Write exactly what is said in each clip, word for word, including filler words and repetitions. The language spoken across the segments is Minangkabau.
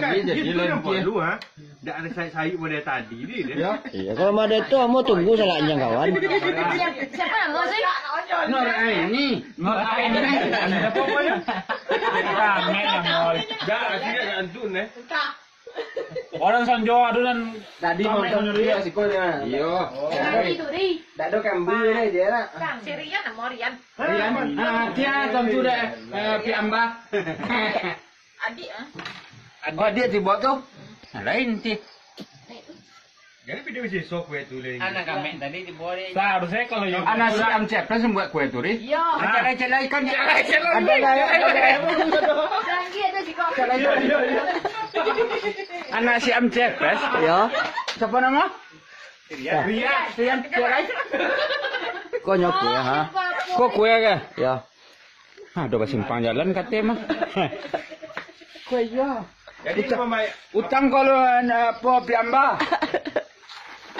Kan, jadi itu yang perlu, ha? Dak ado sayik-sayik model tadi ni, deh. Ya. Iya, kalau model tu, ambo tunggu salaknyo, kawan. Siapa nama sih? Nur Aini. Nur Aini. Ada apa, apa ya? Rame yang mau. Dak, sini ada antun, eh. Orang Sanjo ado nan tadi nonton dia siko dia. Iyo. Tadi tu, Ri. Dak ado kambing ni dia nak. Kang, si Rian nama Rian. Rian. Ah, dia tentu dah, eh, Piamba. Adik, ah. Oh, dia tiba tu. Lain ti. Jadi video sisok kue tu, Lin. Anak kami tadi dibawa dia. Seharusnya kalau yang anak si Amcep kan buat kue tu, Ri. Iya. Celai-celai kan. Celai-celai. Ada lah, ya, ada lah, ya. Lagi ada sih, kok. Celai-celai. Anak si Amcep, ya. Siapa nama? Rian. Rian, Rian, celai. Kok nyok kue, ha? Kok kue, ke? Ya. Aduh, basimpang jalan kate mah. Kue iya. Jadi, utang, utang kalau, eh, po Piamba.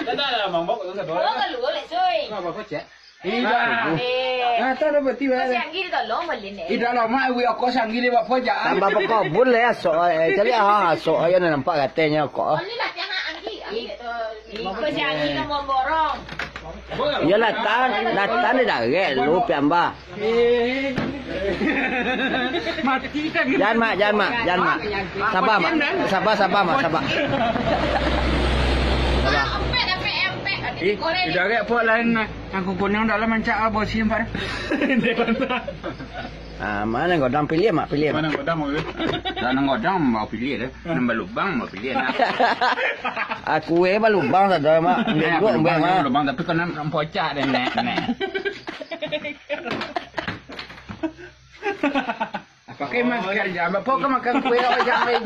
Dah, dah, dah, Mang Bok, tu satu. Oh, keluar, Lek Soy. Apa, apa, Cek? Iya. Eh. Ah, tak ada berarti, Kau si Anggi ditolong, boleh, Nek? Tidak lama, wi aku si Anggi lewat po, Cek. Tambah pokok bun lah ya, sok, eh, cari, ah, sok aja nampak katanya kok. Boleh lah, Cek, ha, Anggi. Anggi, eh, Iko si Anggi nak memborong. Iyolah, tan, dah tan dia darek lu, Piamba. Mati kan. Jan, Mak, jan, Mak, jan, Mak. Sabar, Mak. Sabar, sabar, Mak, sabar. Sabar. Empek, empek, empek. Ih, darek po lain, nah. Aku kuning dalam mancak, ah, bosi empat. Ah, mana godang pilih, Mak, pilih, Mak. Mana godang, Mak? Dah nang godang mau pilih deh. Nang balubang mau pilih, nah. Aku eh balubang tak ada, Mak. Eh, balubang, Mak. Balubang, tapi kena empocak deh, nek, nek. Pakai masker je, Abang. Pokok makan kue, awak jangan main.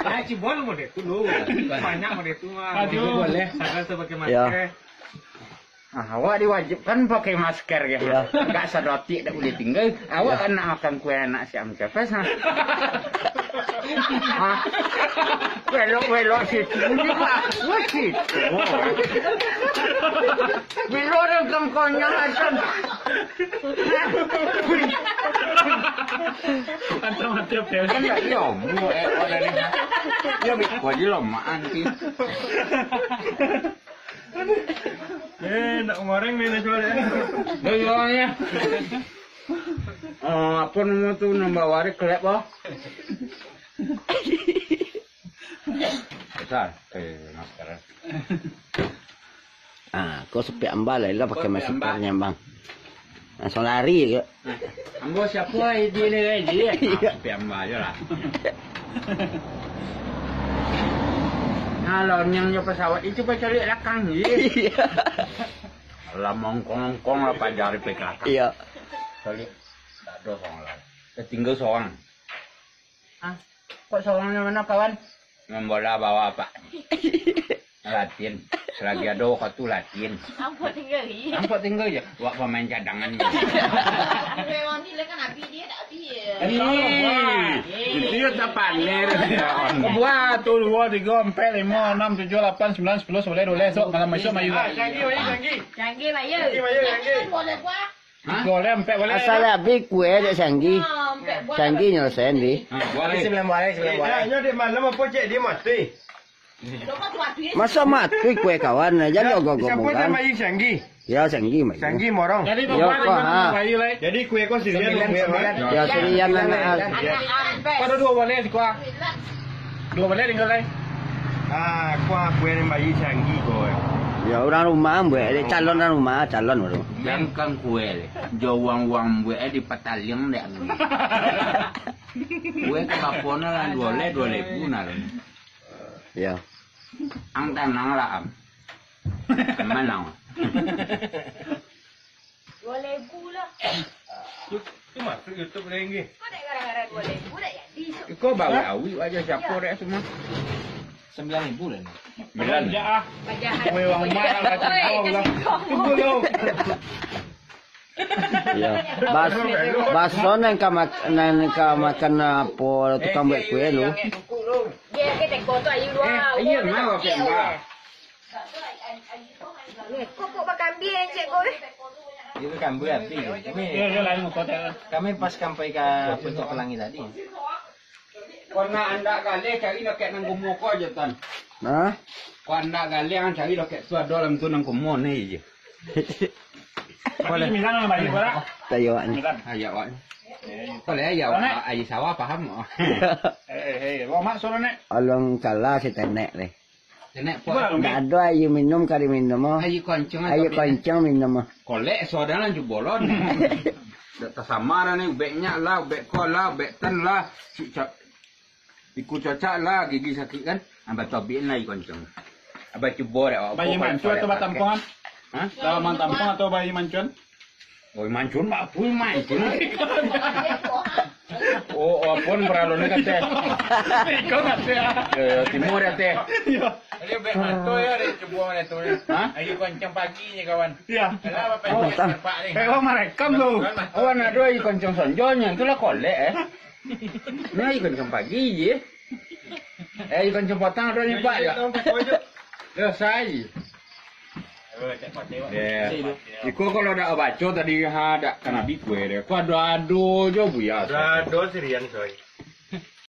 Ah, cibol model tu, lu. Banyak model tu, mah. Aduh. Boleh. Saya rasa pakai masker. Ya. Ah, awak diwajibkan pakai masker, ya. Ya. Gak sadotik tak boleh tinggal. Awak kan nak makan kue anak si Amcapes, ha? Ha? Belok-belok situ, ni, Pak. Wah, situ. Bilo dah kangkongnya macam. Macam-macam, ya. Kan tak dia, mu, eh, orang ni. Ya, biko je lah, maan, ki. Eh, nak kemarin main itu ada. Dah, ya, ya. Ah, apa nama tu, nambah warik, kelek, bah? Besar. Eh, masker. Ah, kau sepiak ambal lah, lah pakai maskernya, Bang. Langsung lari ke? Ambo siapa idea ni, eh, idea? Iya. Ah, sepiak ambal je lah. Nah, lonyang jo pesawat itu, coba cari belakang, iya. Iya. Lah mongkong-mongkong lah pajar di belakang. Iya. Cari, tak ada seorang lah. Tertinggal seorang. Ah, kok seorangnya mana, kawan? Main bola bawah, Pak. Latihan. Selagi ada waktu latihan. Ampun tinggal, iya. Ampun tinggal je. Wak pemain cadangan je. Memang ni lah kan, habis dia tak habis. Eh, dia tak pamer. Buah tu, dua, tiga, empat, lima, enam, tujuh, lapan, sembilan, sepuluh, sebelas, dua belas. Esok malam, esok mayu. Ah, canggih, mayu, canggih. Canggih, mayu. Canggih, mayu, canggih. Boleh buah. Hah? Tiga boleh, empat boleh. Asal habis kue dek Sanggi. Ah, empat buah. Sanggi nyelesain, Bi. Ah, boleh. Sembilan buah, sembilan buah. Eh, dah, dah, dek malam apa, Cek? Dia mati. Masa mati kue kawan, jangan ogok-ogok. Siapa kan? Main Sanggi? Ya, Sanggi main. Sanggi Morong. Jadi, ya, Bapak, kok, ha. Jadi, kue kau sendirian, sembilan, kue, sembilan. Ya, sendirian, anak. Pada dua boleh, siko. Dua boleh tinggal, lai. Ah, kau kue yang bayi Sanggi, kau. Ya, orang rumah, buek. Calon orang rumah, calon baru. Jangan kue, le. Jauh uang-uang buek, eh, di Pataliang, dek. Kue ke bapona lah, dua le, dua ribu, nah, le. Ya. Ang tanang lah, am. Aman, ang. Dua ribu lah. Tu, tu masuk YouTube lagi. Kau nak gara-gara dua ribu dah jadi. Kau bawa awik aja, siapa dek semua? Sembilan ribu lah ni. Sembilan. Bajahan. Kue uang rumah lah, kacau lah. Tunggu dulu. Ya. Bas-, baso nan ka mak-, nan ka makan apo tukang buek kue lu. Dia ke teko tu ayu dua. Eh, iya, mau pakai, Mbak. Kok, kok bakambia, Cik, kok, eh? Dia bakambia, tapi kami, kami pas sampai ke Puncak Pelangi tadi. Kau nak andak galeh, cari lokek nan gumo ko ajo, Tan. Nah. Kau andak galeh, ang cari lokek tu ado dalam tu nan gumo ni je. Tapi Milan lah balik, Bora. Tayo awak ni. Milan. Ayo awak ni. Boleh ayo awak. Ayo sawah paham. Eh, eh, eh, awak mak suruh nek. Along kalah si tenek ni. Tenek Cuba puas. Lah, Ndak Umi. Ado aia minum, kari minum, oh. Aia koncong Aia atau koncong minum, oh. Kolek soda lah, cubo lo. Dak tasama dah ni, ubek nyak lah, ubek ko lah, ubek tan lah. Cik cak. Iku cocak lah, gigi sakik kan. Abah tobikin lah aia koncong. Abah cubo dak, awak Bayi pokok mancua kolek atau pakai. Batampuangan? Hah? Dalam tampung atau bayi mancua? Oi, mancun, mak, pun mancun. Oh, oh, pun beralun ni kata. Iko kata. Ya, ya, timur ya, teh. Iya. Jadi, bek mato ya, ada cubo mana tu. Hah? Ayo kencang pagi ni, kawan. Iya. Alah, apa Oh, yang tak. Nampak ni? Eh, oh, merekam tu. Kawan, mak. Awan ada aia koncong sonjonyo, tu lah kolek, eh. Nah, aia koncong pagi je. Eh, aia koncong patang ada ni, Pak, ya. Selesai. Ya. Iko kalau dak baco tadi, ha, dak kan abih kue deh. Ko ado-ado jo, Buya. Ado-ado sirian, coy.